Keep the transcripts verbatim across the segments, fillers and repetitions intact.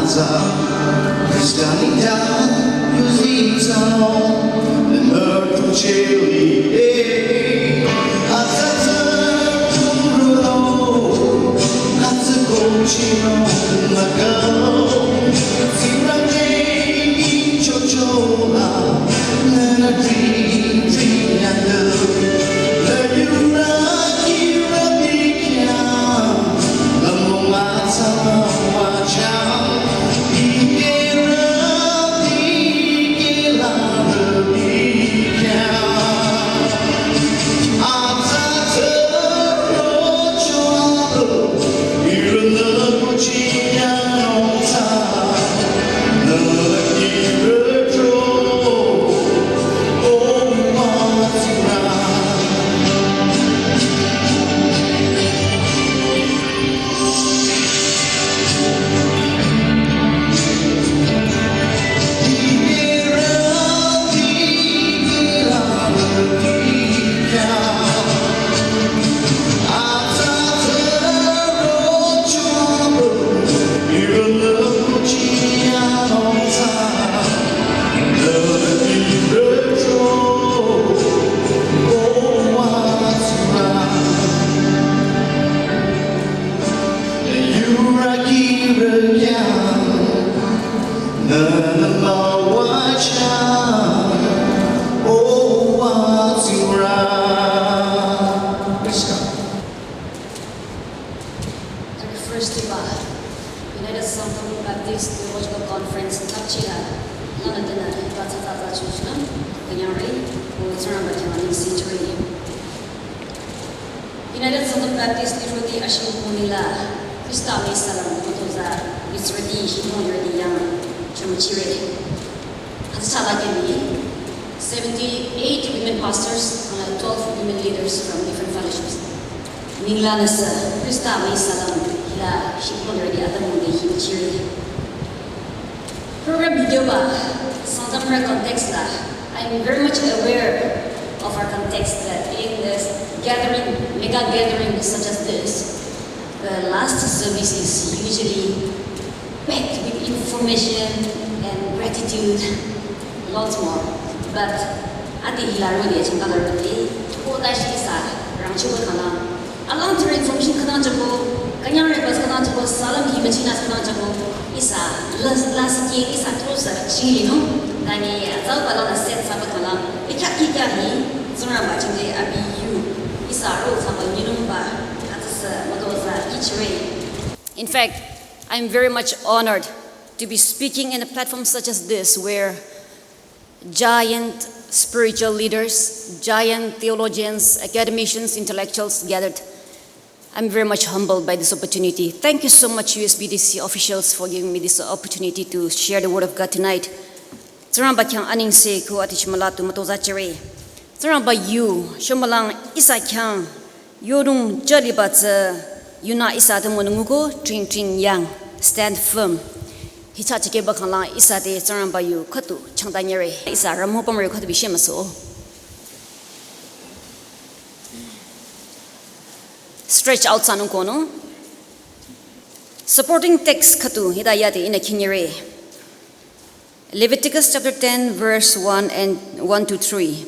Praise God. Thirty-first Diba, United Sangtam Baptist Theological Conference, Tapchila, Lana Dena, Batsa Zaza Chuchna, Kanyari, Utsaramba Kyaning Sitri. United Sangtam Baptist Liroti Ashim Munila, Krista Mesalam, Mutoza, Israti, Himon Radi Yang, Chumchire. Hasa Bakeni, seventy-eight women pastors and twelve women leaders from different fellowships. Ningla nasa, Krista Mesalam, Hila, Shipon Radi Adam, Himchire. Program video ba, Sangtam context la, I'm very much aware of our context that in this gathering, mega gathering such as this, the last service is usually packed with information and gratitude, lots more. But ati hilarudi achangkalarudi, ko dashi sa rangchuba khala. Alang thre information khana chako, kanyang re bas khana chako, salam hi machina khana chako, isa, las, las ye, isa, closer, chili, no? Tani, azal pala na set saba khala, ikya, ikya hi, zura ba chinde, abi yu, isa, ro, saba, nilum ba, atasa, madoza, kichre. In fact, I'm very much honored to be speaking in a platform such as this where giant spiritual leaders, giant theologians, academicians, intellectuals gathered. I'm very much humbled by this opportunity. Thank you so much, U S B D C officials, for giving me this opportunity to share the word of God tonight. Tsingrangba khyang aningse ko atichimala tu matoza chere. Tsingrangba yu, shomalang isa khyang, yodung jaliba tse, yuna isa te monunguko, tring tring yang, stand firm. Hicha chike bakhalang isa te Tsingrangba yu khatu changta nyere. Isa ramo pamre khatu bishe maso. Stretch out sanung kono. Supporting text khatu hidayate ina khinyere. Leviticus chapter ten, verse one and one to three.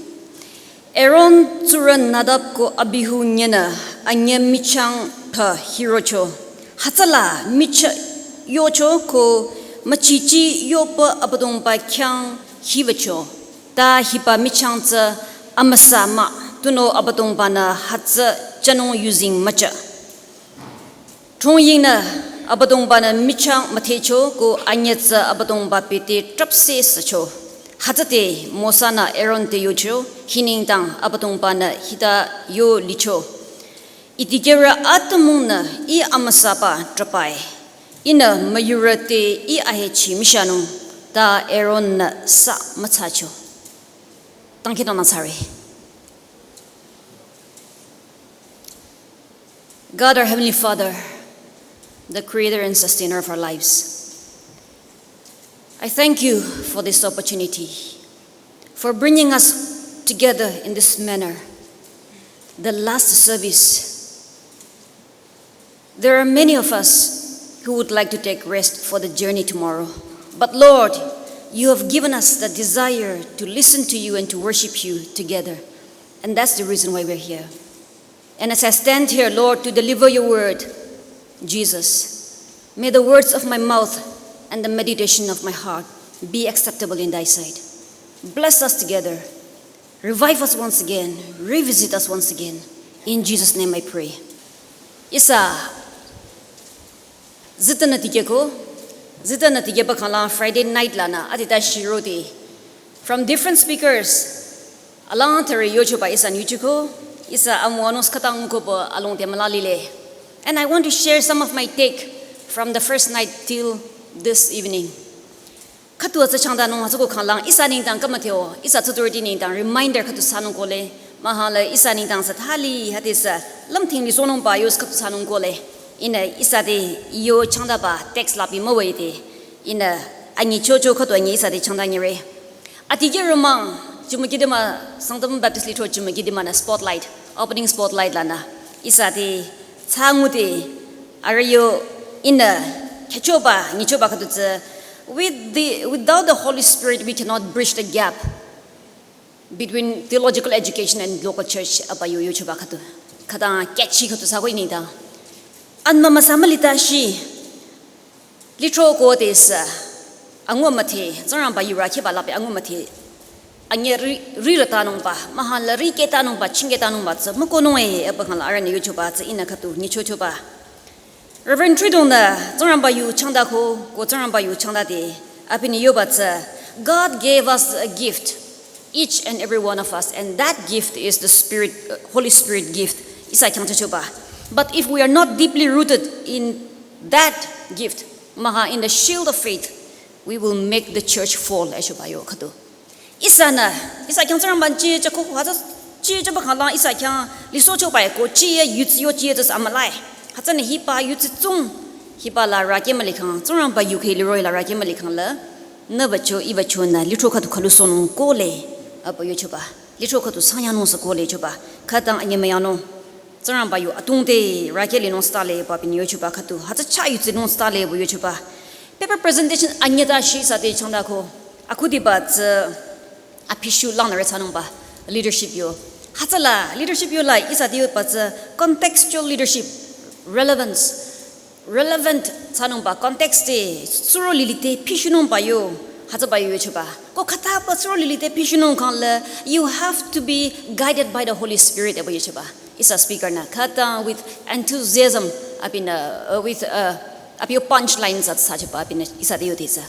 Aaron tsurü Nadab ko Abihu nyena anye michang pha hirocho. Hatsala micha yocho ko machichi yopa Abüdongba khyang hivacho. Ta hiba michang tsa amüsa ma tuno Abüdongba na hatsa chanung using macha. Chongyingnü Abüdongba-nü michang müdhecho ko anyütsü Abüdongba pete trapse sücho. Hütsüte Mosa-nü Aaron te yocho, hinengdang Abüdongba-nü hita yo licho. Itikerü atümungnü I amüsaba trapai. Ihnü müyurü te I ahechi mishanung ta Aaron-nü sa mütsacho. Tangki tona sare. God, our Heavenly Father, the creator and sustainer of our lives, I thank you for this opportunity, for bringing us together in this manner, the last service. There are many of us who would like to take rest for the journey tomorrow. But Lord, you have given us the desire to listen to you and to worship you together. And that's the reason why we're here. And as I stand here, Lord, to deliver your word, Jesus, may the words of my mouth and the meditation of my heart be acceptable in thy sight. Bless us together. Revive us once again. Revisit us once again. In Jesus' name I pray. Ihsa zütanü tikehko, zütanü tikehba khanglang Friday night lanü adita shirode from different speakers, alang tare yochoba ihsanü yuchiko, ihsa amüwanung khütang kobo alongte mülala lile. And I want to share some of my take from the first night till this evening. Khütu hütsü changdanung hütsüko khanglang ihsa nengdang kamatheo, ihsa tsüturüti nengdang reminder khütu thsanung kohle, mahkhang la ihsa nengdang sü thali hütsüta lümthing lisohnungba yus khütu thsanung kohle. Ihnü ihsa te yo changdaba text la bi müwüde, ihnü anyichocho khütu anyi ihsa te changdanyire. Atikeh romang, Chümoukedima, Sangtam Baptist Lithro Chümoukedima nü spotlight, opening spotlight lanü ihsa te thsangude, arüh yo ihnü khyüchoba, nyichoba khüdu tsü, with the, without the Holy Spirit, we cannot bridge the gap between theological education and local church, apa yo yochoba khüdu. Khütang catchy khüdu thsako ihnü ta. Anma müsa mülita shi. Lithro ko te sü, angu müthe, Tsingrangba yurü kheba lape angu müthe, anyi ri, rirütanungba, mahkhang la rikehtanungba, chingkehtanungba tsü mükohnung-e, apa khangla arühnü yochoba tsü ihnü khütu nyichochoba. Reverend Tridong nü Tsingrangba yu changdako, ko Tsingrangba yu changdade, abinü yoba tsü, God gave us a gift, each and every one of us, and that gift is the Spirit, uh, Holy Spirit gift. Ihsa khyang chochoba. But if we are not deeply rooted in that gift, mahkhang in the shield of faith, we will make the church fall, achoba yo khüdu. Ihsanü, ihsa khyang Tsingrangba chi chako, hütsü chi chaba khanglang ihsa khyang lisohchoba ko chi ye yutsi yo chi ye tsü amülai. Hütsünü hiba yutsi tsung, hiba la rükeh mülikhang, Tsingrangba yu khe liroi la rükeh mülikhang la, nübacho, ibacho nü, lithro khüdu khülu sohnung kohle, apa yochoba. Lithro khüdu sangyanung sü kohle choba. Khütang anyi müyanung. Tsingrangba yu atungte rükeh linung stale, apa binü yochoba khüdu. Hütsü chah yutsinung stale, apa yochoba. Paper presentation anyita shi ihsa te changdako. Akhudiba tsü apishu langnürü thsanungba leadership yo. Hütsüla leadership yo la ihsa te yoba tsü contextual leadership, relevance, relevant thsanungba context te suro lilite pishunungba yo. Hütsüba yo yochoba. Ko khütaba suro lilite pishunung khangla, you have to be guided by the Holy Spirit, apa yochoba. Ihsa speaker nü khütang with enthusiasm, abinü, uh, with, uh, abi yo punchline tsü thsachoba abinü ihsa te yode tsü.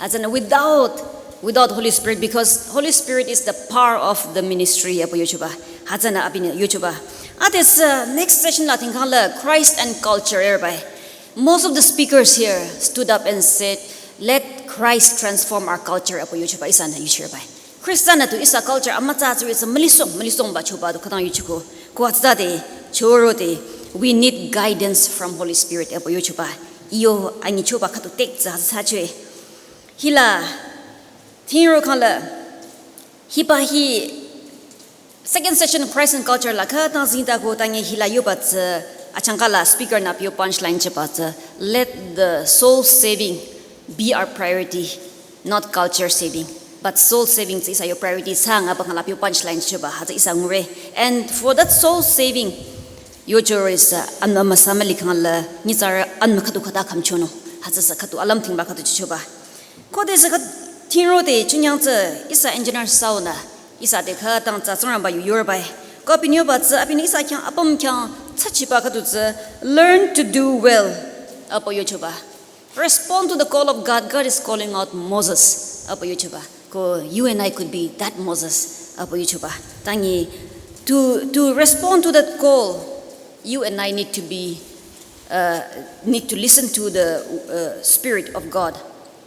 Hütsünü without, without Holy Spirit, because Holy Spirit is the power of the ministry, apa yochoba. Hütsünü abinü yochoba. Ade sü next session la tingkhang la Christ and culture, everybody. Most of the speakers here stood up and said, "Let Christ transform our culture," apa yochoba, ihsanü yuchirbai. Khrista nü tu ihsa culture amütsa tsüri tsü mülisong, mülisongba choba tu khütang yuchiko. Ko hütsütade, chorode, we need guidance from Holy Spirit, apa yochoba. Iyo anyichoba khüdu tek tsü hütsü thsacho-e. Hila, thingrokhang la, hiba hi, second session Christ and Culture la khütang zingdako tangi hila yoba tsü, achangka la speaker nü abi yo punchline choba tsü, "Let the soul saving be our priority, not culture saving." But soul saving tsü ihsa yo priority thsang, apa khangla abi yo punchline choba, hütsü ihsa ngure. And for that soul saving, yochore sü, anma müsa mülikhang la, nyitsarü anma khüdu khüta khümchonung. Hütsü sü khüdu alümthingba khüdu chochoba. Khode sü khüt thingrode chinyang tsü ihsa engineer Saul nü, ihsa te khütang tsü Tsingrangba yu yorbai. Ko abinü yoba tsü abinü ihsa khyang apüm khyang thsachiba khüdu tsü, "Learn to do well," apa yochoba. "Respond to the call of God. God is calling out Moses," apa yochoba. Ko you and I could be that Moses, apa yochoba. Tangi, to, to respond to that call, you and I need to be, uh, need to listen to the, uh, Spirit of God.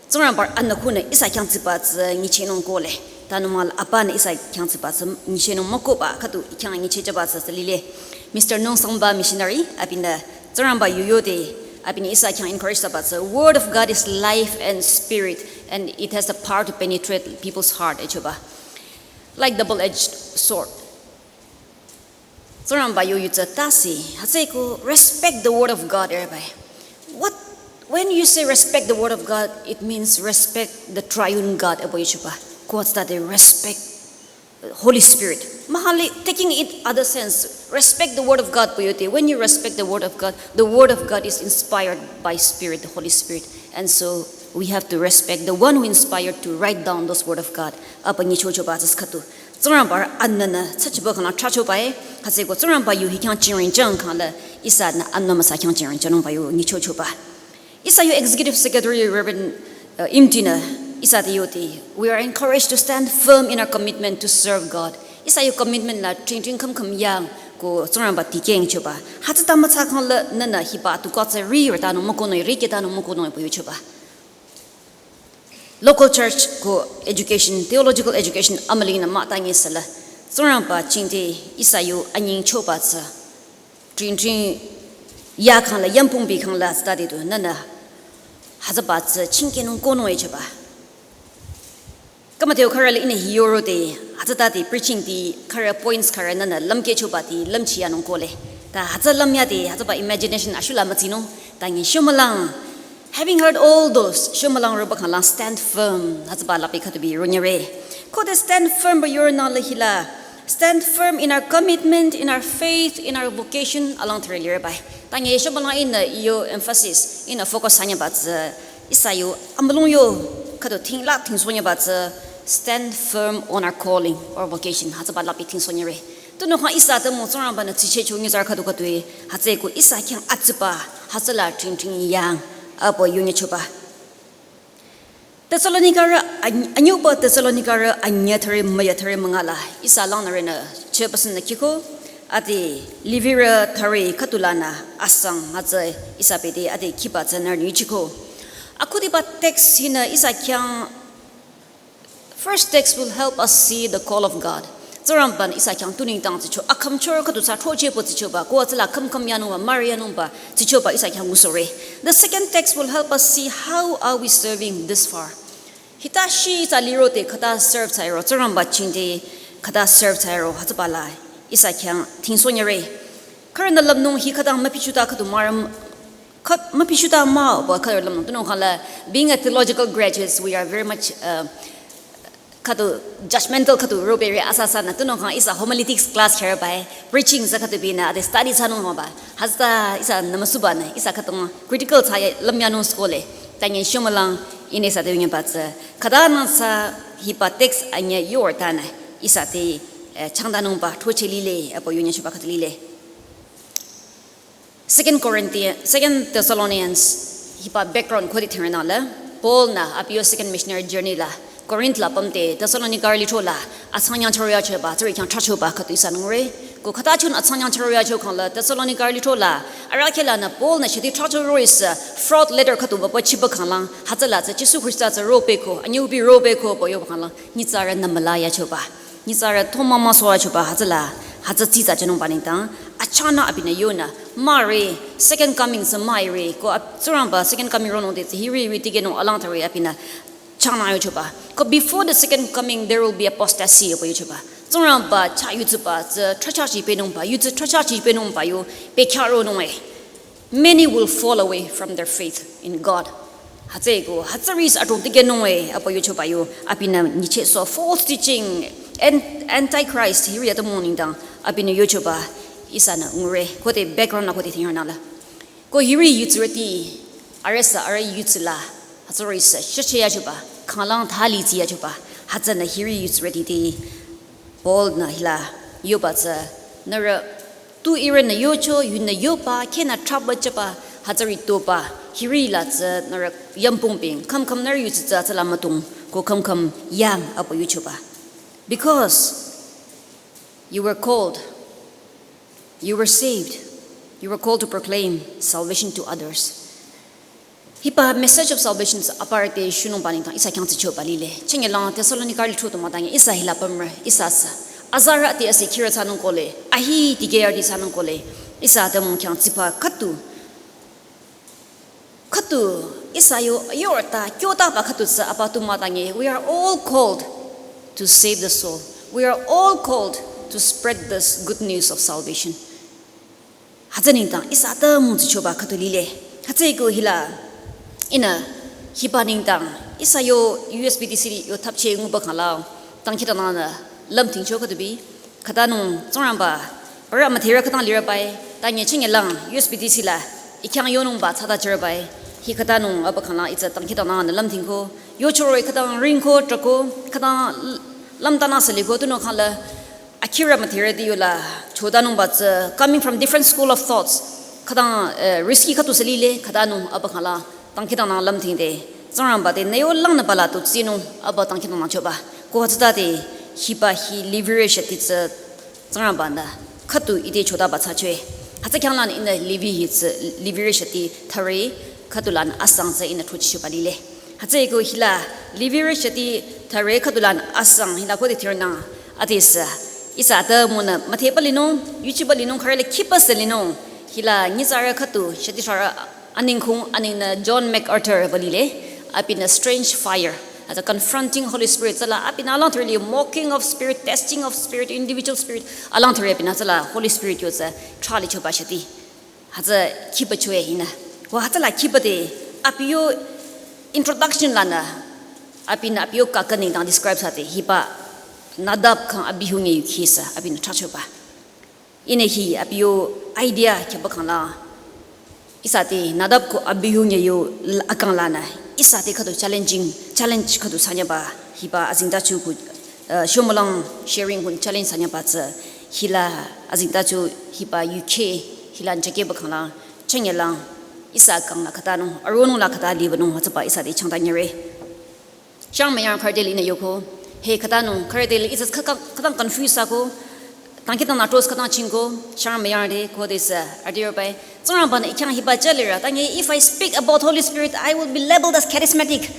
Tsingrangba anü khunü ihsa khyang tsiba tsü nguchinung kohle. Tanü mal apanü ihsa khyang tsiba tsü nguchinung mükohba khüdu khyang nguchichoba tsü tsü lile. Mister Nungsangba missionary, abinü Tsingrangba yu yode, abinü ihsa khyang encourage thsaba tsü, "Word of God is life and spirit, and it has the power to penetrate people's heart," achoba. "Like double-edged sword." Tsingrangba yu yu tsü tase, hütsüeko respect the word of God, everybody. What, When you say respect the word of God, it means respect the triune God, abo yuchoba. Ko hütsütade respect Holy Spirit. Mahali, taking it other sense, respect the word of God, pü yote. When you respect the word of God, the word of God is inspired by Spirit, the Holy Spirit. And so we have to respect the one who inspired to write down those word of God. Abo nyichochoba tsüs khüdu. Tsingrangba anünü, tsüchiba khangla trachoba e, hütsüeko Tsingrangba yu hi khyang chingring chang khangla, ihsanü anü müsa khyang chingring chanungba yu nyichochoba. Ihsa yu Executive Secretary Reverend, uh, Imti-nü, ihsa te yote, we are encouraged to stand firm in our commitment to serve God. Ihsa yu commitment la tring tring kham kham yang ko Tsingrangba tikehng choba. Hütsüta mütsa khangla nünü hiba tu kwa tsü ri rütanung mükohnung, ri ketanung mükohnung pü yuchoba. Local church ko education, theological education amülinü mütangi sela. Tsingrangba chingde ihsa yu anyingchoba tsü. Tring tring ya khangla, yampungbi khangla study tu nünü hütsüba tsü chingkehnung kohnung e choba. Kamateo khürü le ihnü hi yoro te, hütsütade preaching te khürü points khürü nünü lümkehchoba te lümchiyanung kohle. Ta hütsü lümyade, hütsüba imagination ashula mütsinung, tangi shomülang. Having heard all those, shomülang roba khangla stand firm, hütsüba lapi khüdu bi ronyere. Khode stand firm ba yoro nang la hila, stand firm in our commitment, in our faith, in our vocation, alang thre lire bai. Tangi shomülang ihnü yo emphasis, ihnü focus anyaba tsü, ihsa yu amülung yo, khüdu thingla thingsohnyaba tsü, stand firm on our calling or vocation, hütsüba lapi thingsohnyere. Tunüo khang ihsa te mung Tsingrangba-nü tsichehcho nyitsarü khüdu khüdu e, hütsüeko ihsa khyang atsüba, hütsüla tring tring yang, abo yu nyichoba. Thessalonika rü, any-, anyüba Thessalonika rü anyü thüre müya thüre münga la, ihsa langnürünü, chairperson-nü khiko, ade Levirü thüre khüdu lanü, asang hütsü ihsa bete, ade khiba tsünü nyichiko. Akhudiba text hinü ihsa khyang First text will help us see the call of God. Tsingrangba-nü ihsa khyang tu nengdang tsicho, akhümchor khüdu tsü throcheh pü tsichoba, ko hütsüla kham kham yanungba, mari yanungba, tsichoba ihsa khyang ngusohre. The second text will help us see how are we serving this far. Hita shi tsü liro te khüta serve thsairo, Tsingrangba chingde khüta serve thsairo, hütsüba la ihsa khyang thingsohnyere. Khürünü lümnung hi khütang müpichuta khüdu maram Kha-, müpichuta mah, ba khürü lümnung. Tunüo khangla, being a theological graduates, we are very much, uh, khüdu judgmental khüdu robe re asa sa nü. Tunüo khang ihsa homiletics class khyare bai, preaching tsü khüdu binü, ade study thsanung ba. Hütsüta ihsanü müsubanü, ihsa khütang critical thsa ya lümyanung school e. Tangi shomülang, ihnü ihsa te yonyeba tsü. Khüta nang sa hiba text anyü yortanü, ihsa te, eh, changdanungba, throcheh lile, abo yonyachoba khüdu lile. Second Corinthians, Second Thessalonians, hiba background khode thingre nang la, Paul-nü abi yo second missionary journey la, Corinth la pümte, Thessalonica lithro la, atsang nyang charo yachoba, tsüri khyang trachoba khüdu ihsanü ngure, ko khüta chun atsang nyang charo yacho khangla, Thessalonica lithro la, arahkheh lanü Paul-nü shidi tracho roh-i sü, fraud letter khüdu ba pü chiba khanglang, hütsüla tsü Jisu Khrista tsü ropehko, anyübi ropehko pü yoba khanglang, nyitsarünü müla yachoba. Nyitsarü thoma müsoh yachoba hütsüla, hütsü tsitsa jünungba nengdang, achanü abinü yonü, mah re, second coming sü mah re, ko ap-, Tsingrangba second coming ronung de tsü hiri hiri tikehnung alang thüre abinü, chanü yochoba. Ko before the second coming, there will be apostasy, abo yochoba. Tsingrangba chah yutsüba, tsü tracha chi pehnungba, yutsü tracha chi pehnungba yo, pekya ronung e. Many will fall away from their faith in God. Hütsüeko, hütsüri sü adrong tikehnung e, abo yochoba yo, abinü nyichehsoh, false teaching, an-, antichrist, hiri atümung nengdang, abinü yochoba, ihsanü ngure, khode background la khode thingre nang la. Ko hiri yutsürüti, arüh sü arüh yutsüla, hütsüri sü shacheh yachoba, khanglang thali tsi yachoba, hütsünü hiri yutsürüti te, Paul-nü hila yoba tsü, nührü tu ihrünü yocho, yunü yoba, khehnü trahba jüba, hütsüri toba, hiri la tsü nührü yampungping, kham kham nührü yutsü tsü hütsüla mütung, ko kham kham yang abo yochoba. Because you were called, you were saved, you were called to proclaim salvation to others. Hiba message of salvation tsü aparü te shunungba nengdang ihsa khyang tsichoba lile. Chengelang Thessalonica lithro tu mütangi ihsa hila pümre, ihsa sü. Azarü te asi khirü thsanung kohle, ahi tikehya te thsanung kohle, ihsa atümung khyang tsiba khüdu. Khüdu, ihsa yo, yorta, kyotaba khüdu sü apa tu mütangi. We are all called to save the soul. We are all called to spread this good news of salvation. Hütsü nengdang, ihsa atümung tsichoba khüdu lile. Hütsüeko hila, Ihnü hiba nengdang ihsa yo U S B T C yo thapcheh nguba khangla dangkhidangnangnü lümthingcho khüdu bi, khütanung Tsingrangba, parü müdherü khütang lirü bai, ta nyi chingye lang U S B T C la i khyang yonungba tsada jürü bai, hi khütanung aba khangla itsü dangkhidangnangnü lümthingko, yochoro-i khütang ringko, trako, khütang lümtanü sü liko, tunüo khangla akhirü müdherüti yola chodanungba tsü coming from different school of thoughts. Khütang, eh, risky khüdu sü lile, khütanung aba khangla dangkhidangnang lümthingde, Tsingrangba te nü yo langnüba la tu tsinung aba dangkhidangnangchoba. Ko hütsütade hiba hi Levirü shati tsü Tsingrangba-nü khüdu ite chodaba thsachoe. Hütsü khyanglanü ihnü Levi hi tsü Levirü shati thüre khüdu lanü asang tsü ihnü throchehchoba lile. Hütsüeko hila Levirü shati thüre khüdu lanü asang hila khode thirnang adesü ihsa atümungnü müdheba linung, yuchiba linung, khürü le khiba sü linung, hila nyitsarü khüdu shati sharü aningkhung aningnü John MacArthur ba lile, abinü Strange Fire, hütsü Confronting Holy Spirit, tsüla abinü alang thüre li Mocking of Spirit, Testing of Spirit, Individual Spirit, alang thüre abinü tsüla Holy Spirit yo tsü thali choba shati. Hütsü khiba choe hinü. Ko hütsüla khibade abi yo introduction lanü abinü abi yo kaka nengdang describe thsade hiba Nadab khyang Abihu nyi yu khisü abinü thrachoba. Ihnü hi abi yo idea kheba khangla ihsa te Nadab ko Abihu nyi yo l-, akang lanü ihsa te khüdu challenging, challenge khüdu thsanyaba hiba azengtacho ko, eh, shomülang sharing ko challenge thsanyaba tsü hila azengtacho hiba yukheh hila njakeba khangla chengyelang ihsa kang la khütanung, aronung la khüta libanung hütsüba ihsa te changta nyire. Shang müyang khürü te linü yoko. He khütanung khürü te li ihsa khüka-, khütang confuse ako. Dangkhidangnang thros khütang chingko. Shang müyang te khodesü adirü bai. Tsingrangba-nü i khyang hiba jü lirü. Ta nyi if I speak about Holy Spirit, I will be labeled as charismatic.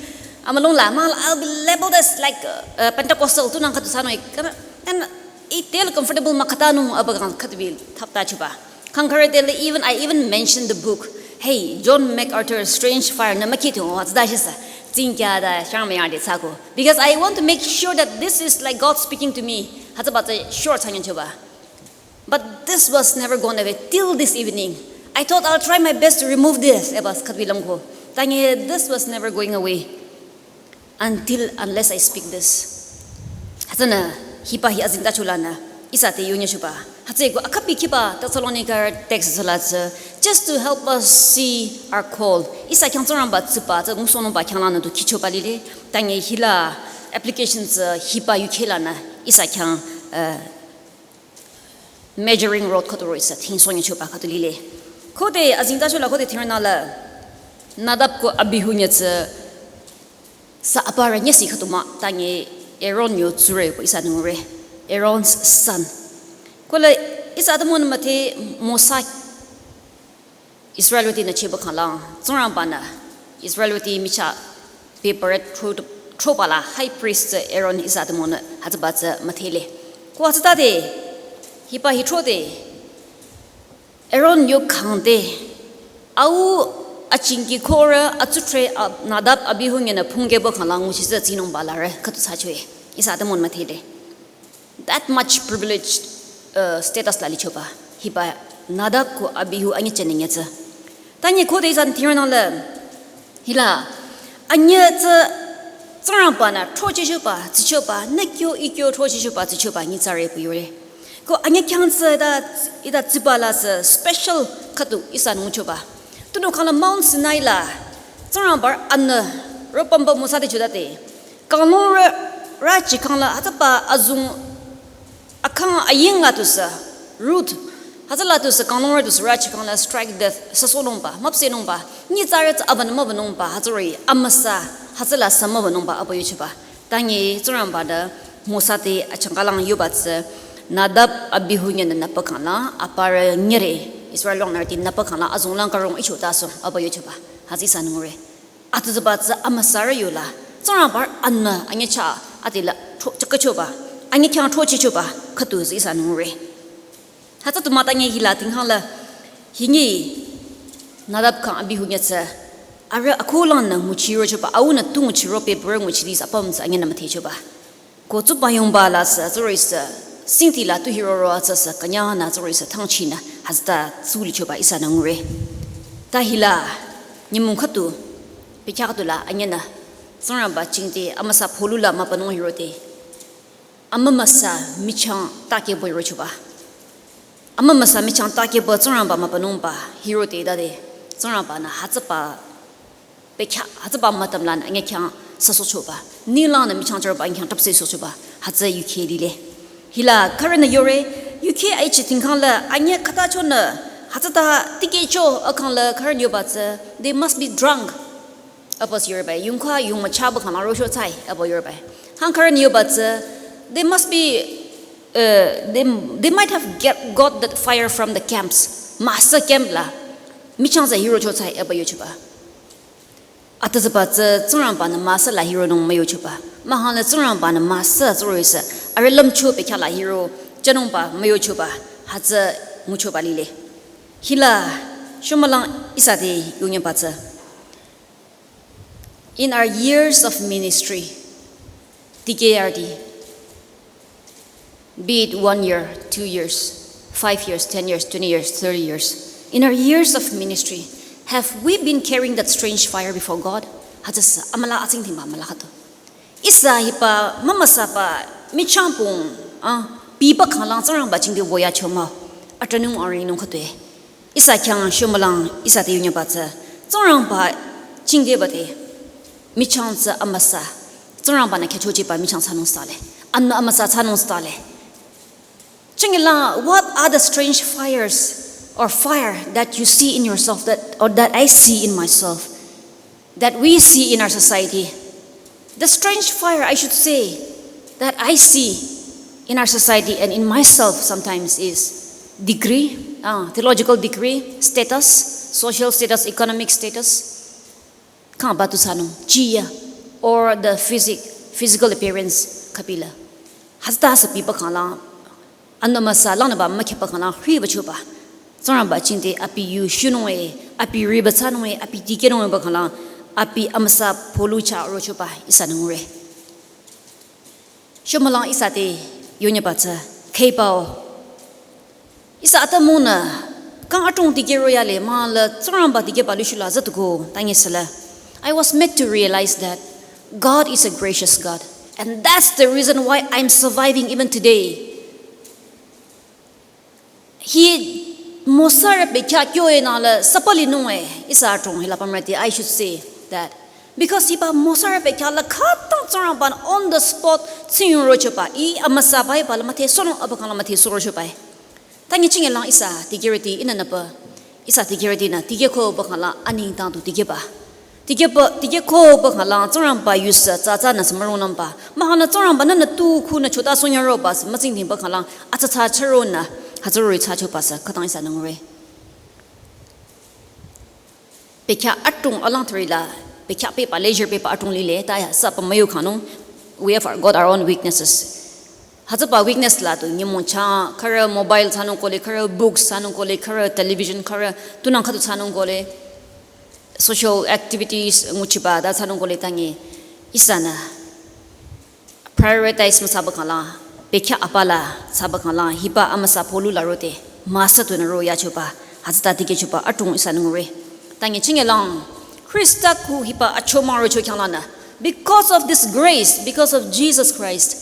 Amülung la, mah la, I'll be labeled as like, uh, Pentecostal. Tunang khüdu thsanung-i. Khüta, and I feel comfortable mah khütanung aba kang khüdu bi thaptachoba. Kang khürü te li even, I even mentioned the book. Hey, John MacArthur, Strange Fire, nü mükhi thung, hütsüta shisü. Tsingkya da, shang müyang te thsako. Because I want to make sure that this is like God speaking to me. Hütsüba tsü sure thsanyachoba. But this was never gone away till this evening. I thought I'll try my best to remove this. Eba khüdu bi langko. Ta nyi, this was never going away until, unless I speak this. Hütsünü, hiba hi azengtacho lanü ihsa te yonyachoba. Hütsüeko akhapi khiba Thessalonica text tsüla tsü, just to help us see our call. Ihsa khyang Tsingrangba tsiba tsü ngusohnungba khyanglangnü tu khichoba lile. Ta nyi hila application tsü hiba yukheh lanü ihsa khyang, eh, measuring rod khüdu roh-i sü thingsohnyüchoba khüdu lile. Khode azengtacho la khode thirnang la Nadab ko Abihu nyi tsü sü aparü nyisi khüdu mah, ta nyi Aaron yo tsurü ko ihsanü ngure. Aaron's son. Ko la ihsa atümungnü müdhe Mosa Israelrütinü cheba khanglang, Tsingrangba-nü Israelrüti michah bebürü thro-, throba la high priest Aaron ihsa atümungnü hütsüba tsü müdhele. Ko hütsütade, hiba hi throde, Aaron yo khangde, au achingki khorü atsudhre Ab-, Nadab Abihu nyinü phungkehba khanglang nguchi tsü tsinungba larü khüdu thsachoe. Ihsa atümungnü müdhele. That much privileged, uh, status la lichoba. Hiba Nadab ko Abihu anyüh chünye nyitsü. Ta nyi khode ihsanü thirnang la hila anyüh tsü Tsingrangba-nü throchehchoba, tsichoba, nü kyo i kyo throchehchoba, tsichoba nyitsarü pu yore. Ko anyüh khyang tsü hita, hita tsiba la sü special khüdu ihsanü nguchoba. Tunüo khangla Mount Sinai la Tsingrangba-nü ro pümba Mosa te chodade. Kanglungrü rüchi khangla hütsüba azung akhang aying la tusü root, hütsüla tusü kanglungrü tusü rüchi khangla strike death süsohnungba, müpsehnungba, nyitsarü tsü abanü mübünungba, hütsüri amüsa, hütsüla sü mübünungba aba yuchoba. Ta nyi Tsingrangba-nü Mosa te achangkalang yoba tsü Nadab Abihu nyinü nüpa khangla aparü nyire, Israel langnürüti nüpa khangla azunglang karong icho taso aba yuchoba. Hütsü ihsanü ngure. Atüzüba tsü amüsarü yola, Tsingrangba-nü anyüchah adila thro-, chakachoba, anyüh khyang throchehchoba khüdu tsü ihsanü ngure. Hütsü tu mah ta nyi hila thingkhang la, hi nyi Nadab khyang Abihu nyi tsü, arüh akhulangnü nguchirochoba, aunü tu nguchiro bebürü nguchidi sü apüm tsü anyühnü müdhechoba. Ko tsuba yongba la sü, tsüri sü, singti la tu hiroro atsü sü, künyangnü tsüri sü, thangchinü, hütsüta tsulichoba ihsanü ngure. Ta hila, nyümong khüdu, Pekya khüdu la anyünü Tsingrangba jingte amüsa pholu la mübünung hirote, amümüsa michang take boi rochoba. Amümüsa michang take boi Tsingrangba mübünungba hirote dade, Tsingrangba-nü hütsüba pekya, hütsüba mütam lanü anyü khyang süsohchoba. Ninglangnü michang chüroba anyü khyang tapse sohchoba. Hütsü yukheh lile. Hila khürünü yore, yukheh aichi tingkhang la anyü khüta chonü hütsüta tikehcho akhang la khürünü yoba tsü, they must be drunk. Apos yoreba, yungkha yung müchaba khang la rocho tsai, apo yoreba. Hang khürünü yoba tsü, they must be, uh, they, they might have get, got that fire from the camps. Müsa camp la michang tsü hirocho tsai, apo yochoba. Atüzüba tsü Tsingrangba-nü müsa la hironung müyochoba. Mahkhang la Tsingrangba-nü müsa tsüroh-i sü arüh lümcho pekya la hiro jünungba müyochoba. Hütsü nguchoba lile. Hila shomülang ihsa te yonyüba tsü, in our years of ministry, tikeh arüti, be it one year, two years, five years, ten years, twenty years, thirty years. In our years of ministry, have we been carrying that strange fire before God? Hütsüsü amüla atsingdhingba amüla khüdu. Ihsa hiba mümüsaba michang pung, ah, biba khang la Tsingrangba jingte woyacho mah-o. Atranung arinung khüdu-e. Ihsa khyang shomülang ihsa te yonyüba tsü, Tsingrangba jingte bade michang tsü amüsa, Tsingrangba-nü khyüchochiba michang thsanung thsale, anü amüsa thsanung thsale. Chingilang, what are the strange fires or fire that you see in yourself, that, or that I see in myself, that we see in our society? The strange fire, I should say, that I see in our society and in myself sometimes is degree, uh, theological degree, status, social status, economic status. Khang ba tu thsanung, chiya, or the physic, physical appearance khüpila. Hütsüta sü biba khang la, anü amüsa langnüba mükhiba khang la hriba choba. Tsingrangba jingte abi yu shunung-e, abi riba thsanung-e, abi tikehnung-e ba khang la, abi amüsa pholu chah rochoba ihsanü ngure. Shomülang ihsa te yonyüba tsü, khüiba-o. Ihsa atümungnü kang adrong tikeh royale, mahla Tsingrangba tikehba lishula zütuko, tangi süla. I was made to realize that God is a gracious God. And that's the reason why I'm surviving even today. Hi Mosa rü pekya kyo-e nang la sapa linung-e, ihsa adrong hila pümrüti, I should say that. Because hiba Mosa rü pekya la khütang Tsingrangba-nü on the spot tsing rochoba, ih amüsa bai ba la müdhesohnung aba khang la müdhesoh rochoba-e. Tangi chingilang ihsa dikehrüti ihnü nüpü, ihsa dikehrütinü dikehko ba khang la anengdang tu dikehba. Dikehba, dikehko ba khang la Tsingrangba yu sü tsatsanü sü mürongnungba. Mahkhang la Tsingrangba-nü nü tu khunü chota sohnyüroba sü mütsingdhingba khang la atsatsa chüronü hütsüri thsachoba sü khütang ihsanü ngure. Pekya adrong alang thüri la, pekya pehba, leisure pehba adrong lile, ta ya sü pü müyu khangnung, we have our, got our own weaknesses. Hütsüba weakness la tu nyümong chah, khürü mobile thsanung kohle, khürü books thsanung kohle, khürü television, khürü tunang khüdu thsanung kohle, social activities nguchiba ta thsanung kohle tangi ihsanü prioritize müthsaba khang la, pekya apa la thsaba khang la, hiba amüsa pholu la rote, müsa tunü royachoba, hütsüta tikehchoba adrong ihsanü ngure. Tangi chingilang, Khrista khu hiba achomang rocho khyanglanü, because of this grace, because of Jesus Christ,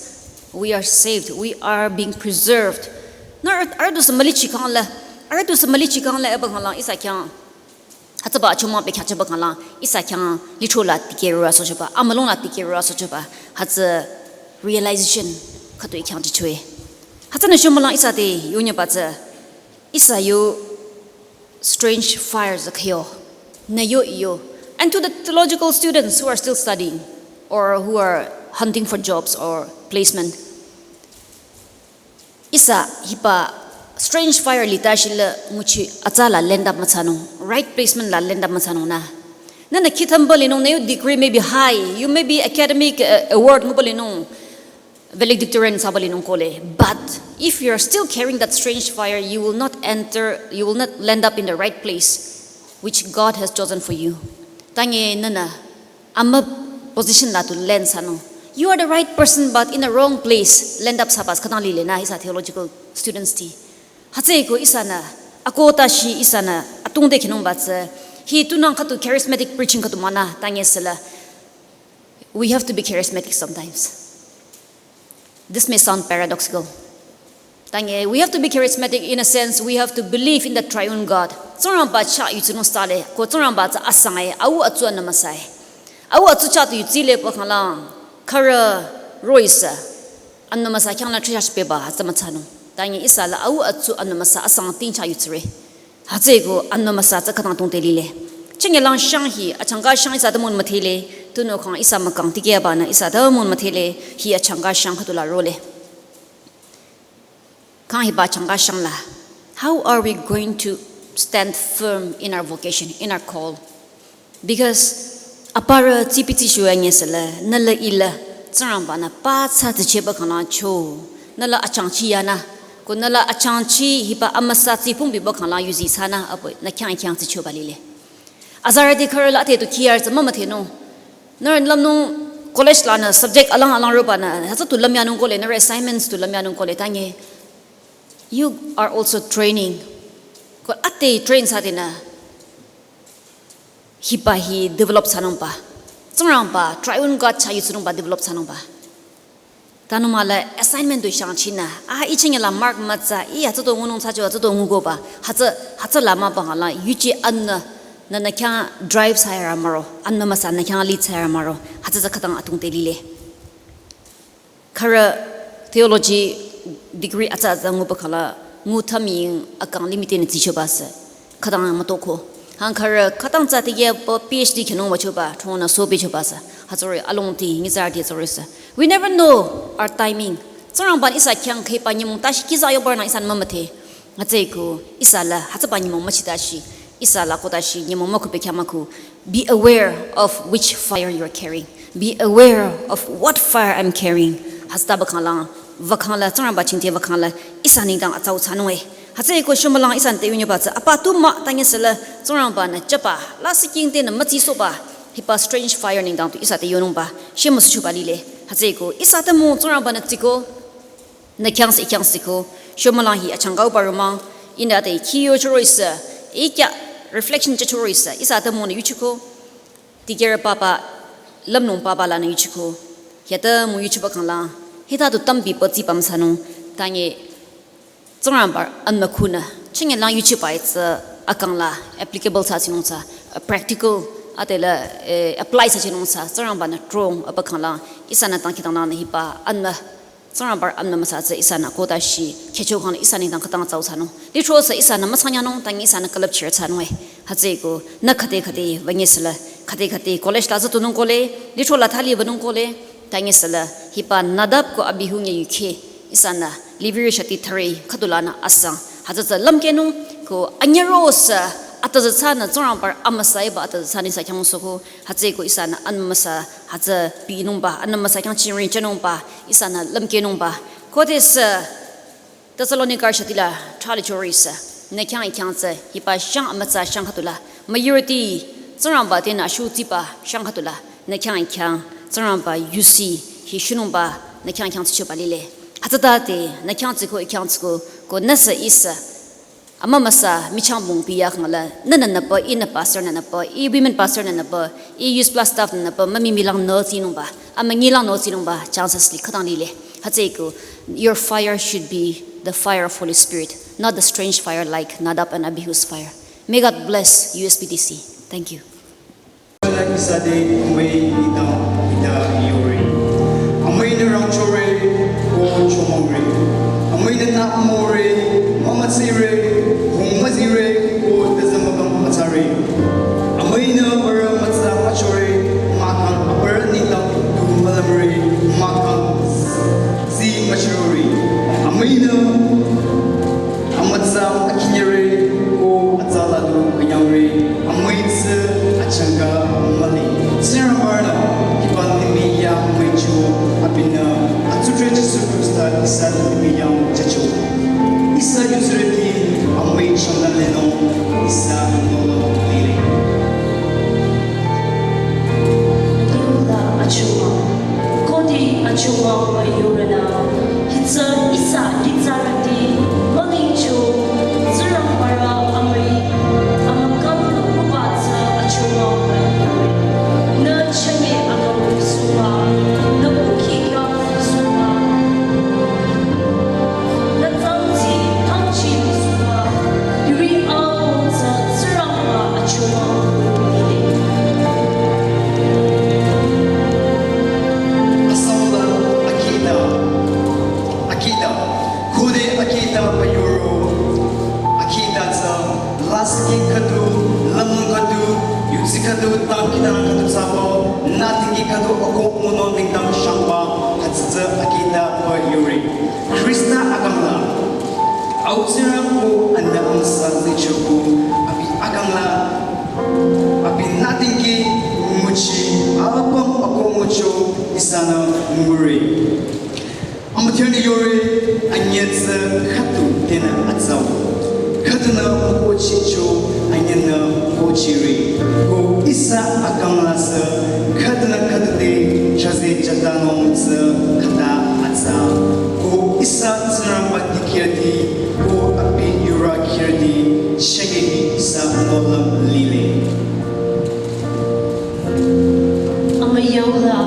we are saved, we are being preserved. Nü arüh, arüh du sü mülichi khang la, arüh du sü mülichi khang la aba khang la ihsa khyang hütsüba achomang pekya choba khang la ihsa khyang lithro la tikeh rorasohchoba, amülung la tikeh rorasohchoba, hütsü realization khüdu-i khyang jicho-e. Hütsünü shomülang ihsa te yonyüba tsü, ihsa yo strange fires khüyo, nü yo iyo. And to the theological students who are still studying or who are hunting for jobs or placement, ihsa hiba strange fire lita shila nguchi atsa la land up müthsanung, right placement la land up müthsanung nü. Nünü khithamba linung, nü yo degree may be high, you may be academic, uh, award nguba linung, valedictorian thsaba linung kohle. But if you are still carrying that strange fire, you will not enter, you will not land up in the right place which God has chosen for you. Tangi nünü amüp position la tu land thsanung. You are the right person, but in the wrong place, land up thsaba sü khütang lile nü ihsa theological students ti. Hütsüeko ihsanü, ako ta shi ihsanü, atungde khinungba tsü, Hi tunang khüdu charismatic preaching khüdu mah nü, tangi süla. We have to be charismatic sometimes. This may sound paradoxical. Tangi, we have to be charismatic in a sense, we have to believe in the triune God. Tsingrangba chah yutsinung stale, ko Tsingrangba tsü asang e, au atsu anü müsa e. Au atsu chah tu yutsi le pa khanglang, khürü roh-i sü, anü müsa khyangla trisha shpeba, tsü mütsanung. Tangi ihsa la au atsu anü müsa asang ting chah yutsire. Hütsüeko anü müsa tsü khütang tongte lile. Chinge lang shang hi, achangka shang ihsa tümung müdhele, tunüo khang ihsa mükang tikehba nü ihsa tümung müdhele, hi achangka shang khüdu la role. Khang hiba achangka shang la. How are we going to stand firm in our vocation, in our call? Because aparü tsipi tsishu ya nge süla, nü la ila, Tsingrangba nü pa tsü tsicheba khanglang cho, nü la achangchi yanü, ko nü la achangchi hiba amüsa tsipung biba khanglang yuzi sanü, apo nü khyang khyang tsichoba lile. Azarüti khürü la ate tu khiyar tsü mümüdhenung. Nührü lümnung college lanü subject alang alang roba nü, hütsü tu lümyanung kole, nührü assignments tu lümyanung kole, tangi. You are also training. Ko ate train sa de nü. Hiba hi develop sanungba. Tsingrangba, triune God chah yutsinungba develop sanungba. Tanü mah la assignment du shangchinü. Ah, ih chinge la mark mütsa, ih hütsü du ngunung thsacho, hütsü du ngukoba. Hütsü, hütsü la mah bang la, yuchi anü, nü nü khyang drive sayara maro, anü müsa nü khyang lead sayara maro. Hütsü tsü khütang atongte lile. Khürü theology degree atsa atsa nguba khangla, ngu thaming akang limite nü tsichoba sü. Khütang mütoko. Hang khürü khütang tsü tikehba P H D khenung wüchoba, thonü so bichoba sü. Hütsüri alongti, nyitsarüti hütsüri sü. We never know our timing. Tsingrangba ihsa khyang khehba nyümong tashi kiza yobar nü ihsa mümüdhe. Hütsüeko, ihsa la, hütsüba nyümong müchi tashi. Ihsa la ko tashi, nyümong mükhupü khyang mükhu. Be aware of which fire you're carrying. Be aware of what fire I'm carrying. Hütsütaba khanglang, wükhangla, Tsingrangba chingte wükhangla, ihsa nengdang atsau thsanung e. Hütsüeko shomülang ihsa te yunyoba tsü, apa tu mah tangi süla, Tsingrangba nü chaba, la siking te nü mütsi soba, hiba strange fire nengdang tu ihsa te yonungba, shemüsuchoba lile. Hütsüeko, ihsa tümung Tsingrangba nü tsiko, nü khyang sü ih khyang süko, shomülang hi achangkau barumang, inü ate khiyo choro ihsa, ih kya reflection cha choro ihsa, ihsa tümung nü yuchiko, tikehre papa, lümnung papa lanü yuchiko, hita mu yuchiba khanglang, hita tu tambi pa tsipa müsanung, tangi Tsingrangba anü khunü, chinge lang yuchiba itsü akang la applicable thsa chinung thsa, uh, practical, ate la, eh, apply thsa chinung thsa, Tsingrangba nü trong aba khanglang, ihsa nü tang khidang nü hiba anü Tsingrangba anü müsa tsü ihsa nü ko tashi, khecho khang ihsa nengdang khütang tsau thsanung. Lithro sü ihsa nü müsanyanung, tangi ihsa nü külüpchir thsanung e. Hütsüeko, nü khüde khüde, wünyi süla, khüde khüde, college la zütunung kole, lithro la thali wünung kole, tangi süla, hiba Nadab ko Abihu nge yukhe, ihsa nü, Levi rü shati thüre, khüdu lanü asang. Hütsü tsü lümkehnung, ko anyüro sü, atazü thsanü, Tsingrangba amüsa iba atazü thsanü ihsa khyang soko, hütsüeko ihsa nü anü müsa, hütsü pinungba, anü müsa khyang chingri chenungba, ihsa nü lümkehnungba. Khodesü Thessalonika shati la thali chori sü, nü khyang ih khyang tsü, hiba shang amütsa shang khüdu la, majority, Tsingrangba tenü ashu tsiba shang khüdu la, nü khyang ih khyang, Tsingrangba yusi, hi shunungba, nü khyang ih khyang tsichoba lile. Hütsütade, nü khyang tsiko ih khyang tsiko, ko nüsü ihsü, ama müsa michang bung biya khangla, nü nü nüpa, ih nü pastor nü nüpa, ih women pastor nü nüpa, ih youth plus staff nü nüpa, mami milang nü tsinungba, ama ngilang nü tsinungba, chances li khütang lile. Hütsüeko, your fire should be the fire of Holy Spirit, not the strange fire like Nadab and Abihu's fire. May God bless U S B T C. Thank you. Isade amüi nengdang ita yore. Amüi nü rangchore ko chomangre. Amüi nü nü amore, mümütsire, hung müzire, ko tezamabang mütsare. Amüi nü aparü mütsa müchore, mahkhang aparü nengdang tu mülümre, mahkhang zi müchirore. Amüi nü amütsa akhinyere ko atsa la du künyangre, amüi tsü achangka mühle. Tsingrangba nü hiba limih ya amüi cho abinü atsutre Jisu Khrista ihsa limih yang jücho. Ihsa yutsürüti amüi changka lenung ihsa nolo lile. Yula achuma, kodi achuma müyurünü, hitsü ihsa nyitsarüti, mülingcho, Tsingrangba rü amüi, amükang nü kuba tsü Tsü akita pü yore. Krista akangla. Au Tsingrang ko anü amüsa zicho ko abi akangla. Abi nothing ki nguchi apüm ako ngucho ihsanü ngure. Amüthirni yore anyetsü khüdu tenü atsau. Khüdunü mükochicho anyenü mükochire. Ko ihsa akangla sü khüdunü khüdu te chaze chatanung sü khüta atsa. Ko ihsa Tsingrangba dikehrüti, ko abi yura kehrüti, chünye ihsa nohlüm lile. Amüyaula,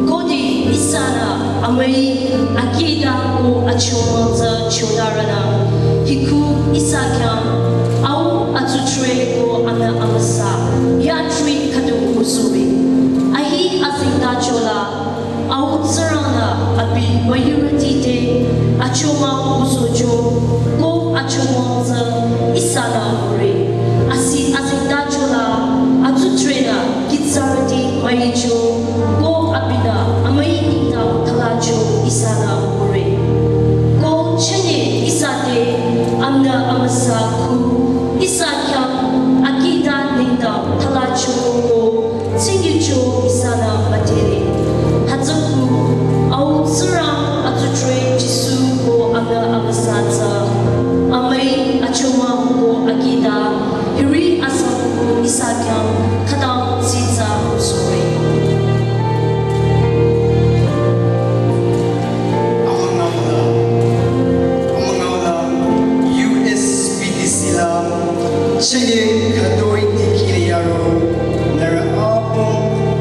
khode ihsanü amüi akita ko achomang tsü chotarünü, hiku ihsa khyang au atsutre ko anü amüsa yatri khüdu usuri. Ahi azengtachola, au Tsingrangnü abi müyurüti te achomang usocho ko achomang tsü ihsanü ngure. Asi azengtachola atsutrenü kitsarüti müicho ko abinü amüi nengdang thalacho ihsanü ngure. Ko chünye ihsa te anü amüsa khu ihsa khyang akita nengdang thalacho ko tsingyucho ihsanü müdhere. Hütsüku au Tsingrang atsutre Jisu ko anü amüsa tsü amüi achomang ko akita hiri asang ko ihsa khyang khütang tsitsa usore. Amüngauda, amüngauda, U S B T C la, chünye khütoi tikili yaro, nührü apüm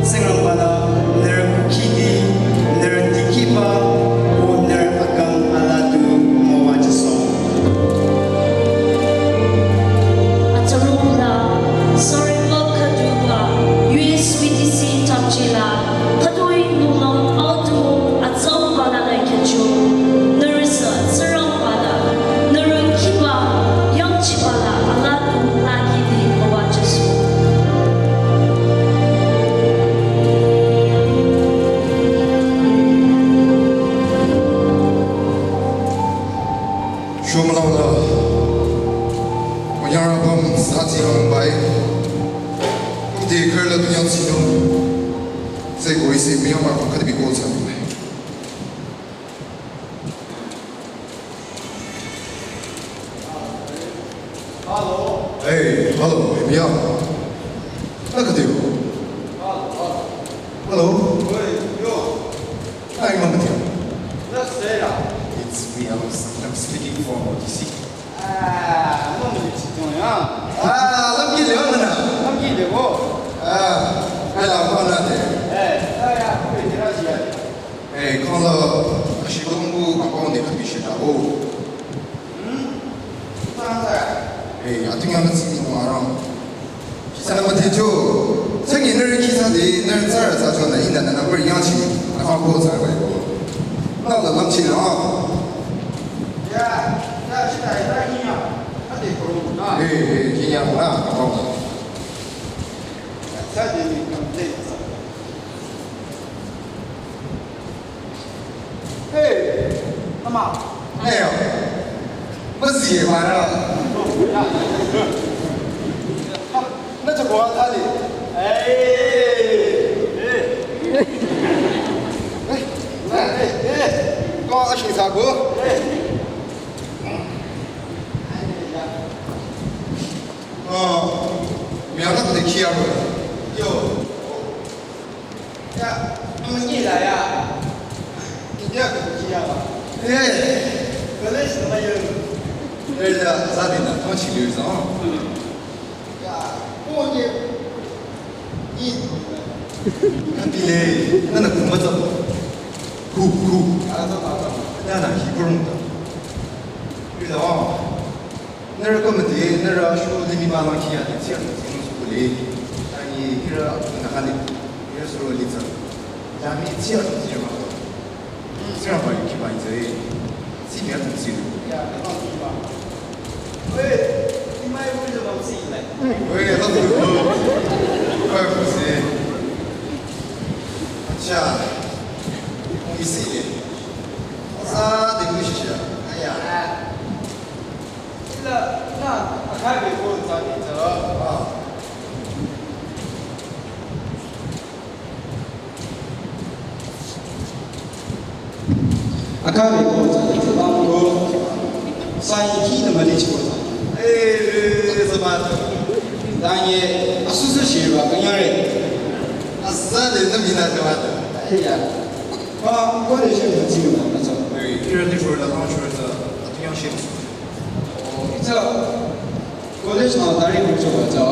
Tsingrangbanü, nührü kukhidi, nührü tikiba, ko nührü akang aladu müwajüsoh. Atsarula, sorry, khüduba, U S B T C tamchila, khütoi nungnang aldumu atsauba la nü khyücho, nührü sü Tsingrangba la, nührü kiba, yangchiba la, aladu la kidi müwajüsoh. Shomlaula, manyara bam sati bam bai, kumte kerla dunya sino, se koi se miyama kadi bi ko sa. Hello. Hey, hello, hey, miya. Nakateo. Hello. Hello. Hey, yo. Hi, Mama Tia. That's Sarah. It's me. I'm, I'm speaking from D C. Ah, no, no, it's doing, huh? Ah, lucky Leon na. Lucky Leon. Ah, I love Mama Tia. Eh, I love you, Tia. Eh, kangla, ashi bangbu, bangbu ne kabi shi da o. Hmm? Tang ta. Eh, ating yang si ni orang. Sana mate jo, sangi nere kisa de, nere tsara sa jo na inda na number yang chi, na fa ko tsara bai ko. Na la lam chi na. Ya, ya, shi ta ya ni ya. Ate ko na. Eh, eh, ki ya na, ka fa. Sa de ni kam de. Hey, mama. Hey, masi mara. Na cha kwa thali. Hey. Hey. Hey. Hey. Kwa ashi sa ko. Hey. Oh, mi ana de kia ko. Yo. Ya, amanyila ya. India ko kia ba. Eh, college na mayo. Eh, ya, zabi na, tong chi liu zong. Ya, ko ye. Ni. Kan bi le, na na kuma zong. Ku, ku. Ya, zong ba zong. Ya na, hi ko rong. Liu zong. Nührü committee, nührü ashu limih ba lang kia de, tsiang tsiang su kule. Tani hira na hali, hira suru li tsang. Dami tsiang tsiang ma. Tsiang ba yuki ba itse. Si mia tong si. Ya, na ba. Wei, ni mai wei lo ba si lai. Wei, lo tu. Wei, si. Acha. Ni Sile. Sa de kushisha. Aya. Ila na akabe ko tsani tsara. Ah. Akabe ko tsani tsara ko. Sai ki na mali chiko. Eh, eh, sabata. Danye asusu shirwa kanyare. Asa de na mina kawata. Aya. Ba, ko de shi mu tsini ma na tsara. Eh, kira de ko la launch ko ta. Atiyang shi. Ita college nü tarik mucho ba cha.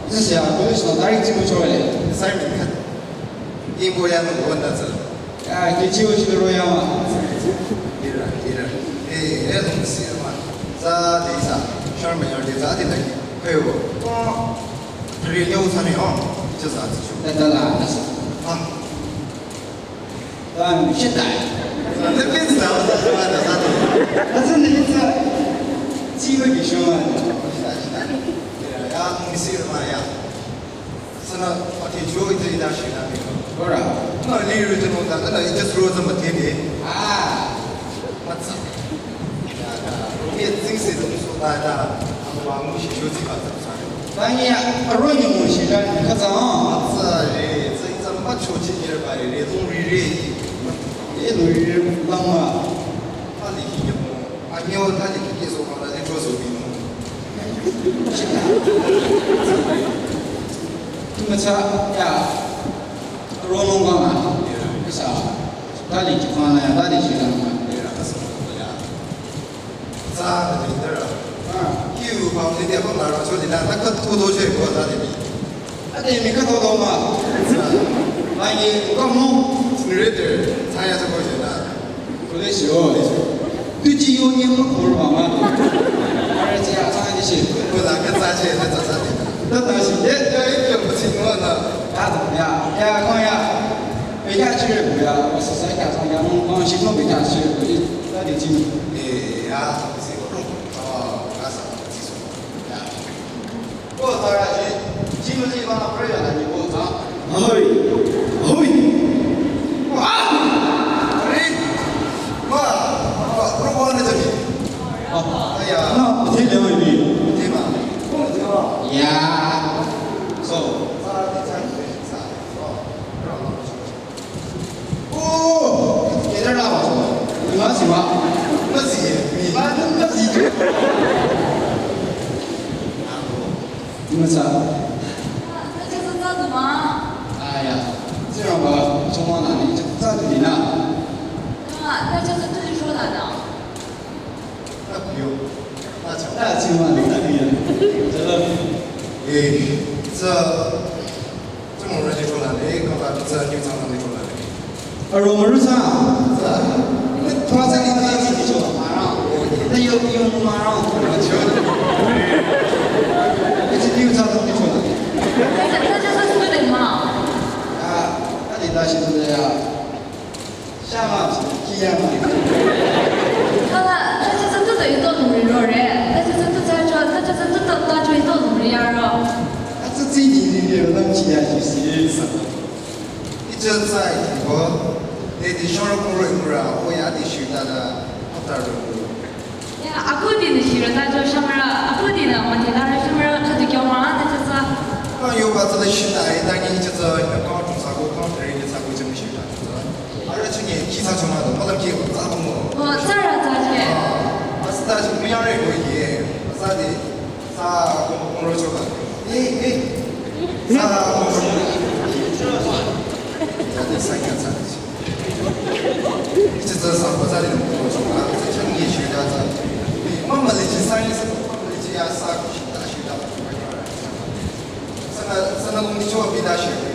Ita siya college nü tarik chi mucho le. Assignment khat. Imbo ya no wanda cha. Ya, ke chi wo shi ro ya ma. Ira, ira. Eh, eh, no si ma. Za de sa. Sharma ya de za de na. Ayo. Ko. Ri yo sa ne ho. Ita za chi. Da da la, da sa. Ah. Dann shit da. Nüpinsa, nüpinsa. Atsü nüpinsa. Tsiwe ki shoma. Ya, nüpinsa ma ya. Sana pati jo ite ida shina mi. Ora. Na ni ru teno da, na ite sro za ma tebe. Ah. Matsa. Ya, ya. Ye tsingse da so da da. Ama wa mu shi jo tsi ba. Tanya aroni mo shi da ka za. Tsare, tsai tsam ba cho chi yer ba re, dong ri re. Ye dong ri re lang ma. Ta li ki ye mo. A nyo ta li ki ye so ma da de cho so bi mo. Ma cha ya. Ro no ma. Ka sa. Ta li ki fa na ya, ta li ki lang ma. Ya, ka sa. Ya. Za de de ra. Ah. Kiu pa de de pa la ra cho de la, ta ka tu do che ko za de bi. A de mi ka do do ma. Za. Ai, ko mo. Ni re de, ta ya cho ko je na. Ko le shi o. Tu ji yo ni mo ko ma ma. A re ji ya za ni shi. Ko la ka za che, za za za de. Da da shi de. Ya, ya, ya, ko ya. Pe ya chi re ko ya, sa sa ya sa ya mo, mo shi mo pe ya chi re ko. Ta de ji. Eh, ya. Ahoi. Ahoi. Ah. Aya. No, te le oi ni. Te ma. Ya. So. Oh, kita dah apa? Lima sih, Mak. Masih, ya? Lima tu masih. Lima sah. 那就是这样子嘛。哎呀，这样吧，中华哪里就这样子呢？那么，那就是对说了的。 那不用，那就，那千万不能用，真的。诶，这，这种人就出来了，诶，刚才这就常常就出来了。啊，我们日常。是啊。那他这里他自己就马上，那有，有马上。啊，就，一直就常常就出来。那就，那就是student嘛。啊，那你那些都这样。 Shama, kiyama. Kala, ta cha sa tu ta ito nuri ro re. Ta cha sa tu cha cho, ta cha sa tu ta, ta cho ito nuri ya ro. Atsa tsini ni ni ro lam chi ya chi si sa. Icha tsai ti bo. Ne di shoro kuro kura, o ya di shu ta da, o ta ro. Ya, akudi ni shirü ta jo shamra, akudi na mati na shimra khadi kyo ma na cha sa. Ka yo ba tsala shita e, ta ni cha sa, ya ka tu sa ko ka tre ni sa ko cha mi shita. Ara cha ni ki sa cho ma do, ma da ki wa sa mo. O, sa ra sa che. A sa ta shi mi ya re ko ye. A sa di, sa ko ko ro cho ba. Eh, eh. Sa ko ko. Ya de sa ka sa. 一直在上课在那里工作啊，在城里学的，慢慢的去上一次，慢慢的去啊，上大学的，上了，上了东西就要比大学的，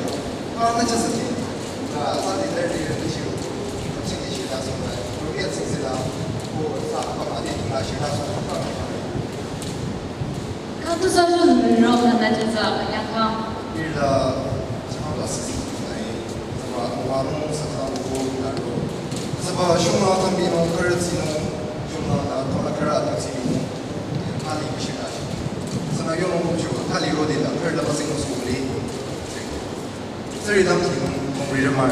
啊，那就是你，啊，上你那里的那些，城里学的什么，我也自己的，我上爸爸的大学的什么， Ka tu sa ju nung ro ka na cha sa ka ya ka. Ila, sa ka sa si nai, sa ba wa nung sa ka wo na ro. Sa ba shung na tam bi nung kar si nung, shung na na ko na kar tu si nung. Ka li shi na. Sa na yo nung ju ka li ro de na kar la ba sing su le. Sa ri dam si nung, nung ri ma.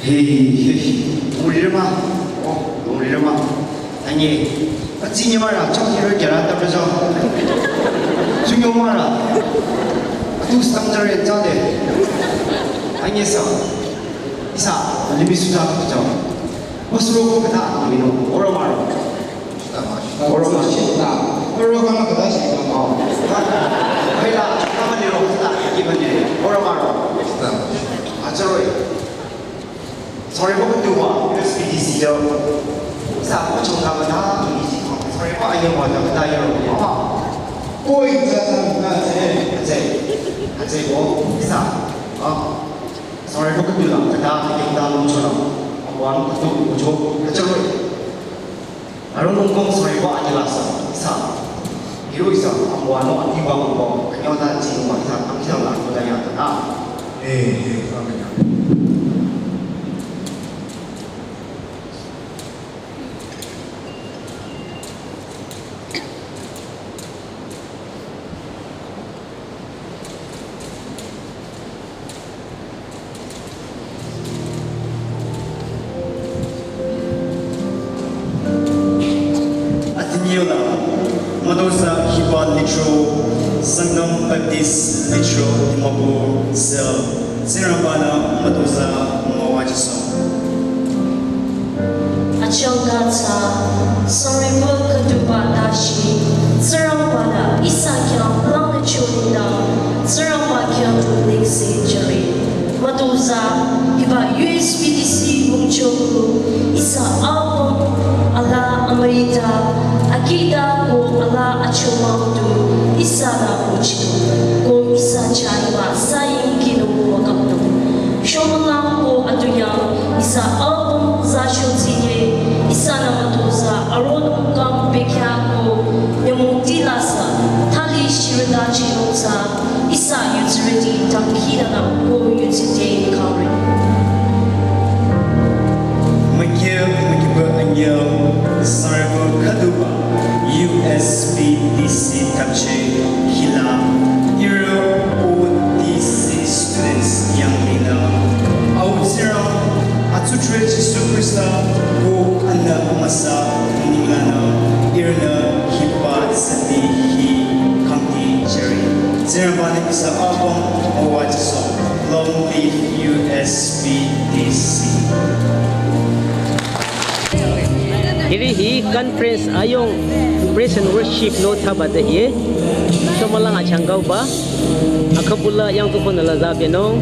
Hey, hey, longrirü mah. Oh, longrirü mah. Anye, atsi nye mara, chok hiro kera ta prejo. Chunyo mara. Atu stang jare jade. Anye sa. Ihsa, limih suja ta prejo. Masuro ko kata, amino, ora maro. Ora maro. Ora maro. Ora maro kata shi. Oh. Hai la, kama ni ro, ta, ki ba ni. Ora maro. Achoroi. Sorry, ko tu wa, U S P D C yo. Sa ko chung ka ba ta, ni ji ko. Sorry, ko ayo wa ta ta yo. Ko i ta ta na se. Ase. Ase ko. Sa. Ah. Sorry, ko tu la. Ka ta, ki ta lo cho la. Wa ko tu ko cho. Ka cho. Aro nung kong sorry wa ani la sa, sa. Hiro ihsa, ambo ano ani wa ambo, kanyo na jing wa ihsa, ang ihsa la, ko da ya ta na. Eh, eh, amen, amen. Atheniela, Madoza hiba litro, Sangam Baptist litro, Dimapur, Cell, Tsingrangba-nü Madoza müwajüsoh. Achangka tsü, sangrepa khüduba tashi, Tsingrangba-nü ihsa khyang langnü chonila, Tsingrangba khyang tu leksi jüre. Madoza, hiba U S P D C mungchoko, ihsa apüm, ala amarita, akita ko ala achomang tu, ihsa la uchitu, ko ihsa chaiba saying kino wakapno. Shomülang ko atünyang, ihsa apüm za shotsinye, ihsa nü Madoza, aronung kam bekya ko, nyamung tilasa, thali shirida chinungsa, ihsa yutsiriti tamkidana ko yutsite kare. Mükye, mükye anyel, sarbo kaduba, U S P D C tapche, hila, iro O D C students yang lina, au tsirang, atsutre Jisu Krista, ko anda amasa, ningana, irna, hiba, sati, hi, kamti, jeri. Tsingrangba-nü ihsa apüm müwajüsoh. Long live U S P D C. Hiri hi conference ayong praise and worship no thaba de hi. Shomülang achangkauba. Akabula yang tu kona la zabe no.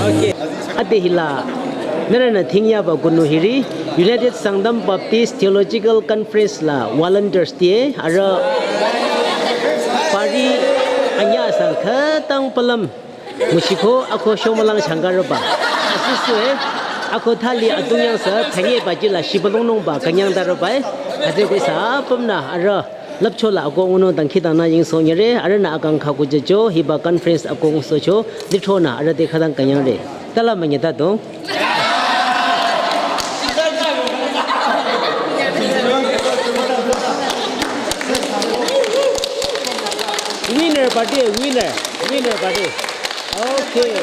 Okay. Ade hila. Nührünü thingyaba kunu hiri United Sangtam Baptist Theological Conference la volunteers tie arüh pari anya sang khütang palam. Ngushiko ako shomülang shangkarüba. Asüsü eh. Ako thali atungyang sa thangye bajila shibalongnungba kanyang darüba eh. Ade ko ihsa apümnü arüh lüpchola ako nguno dangkhidangnang yingsohnyere, arühnü akang khaku jücho, hiba conference ako ngusohcho, litronü arüh te khütang kanyangre. Tala manyata dong. Winner party, winner, winner party. Okay.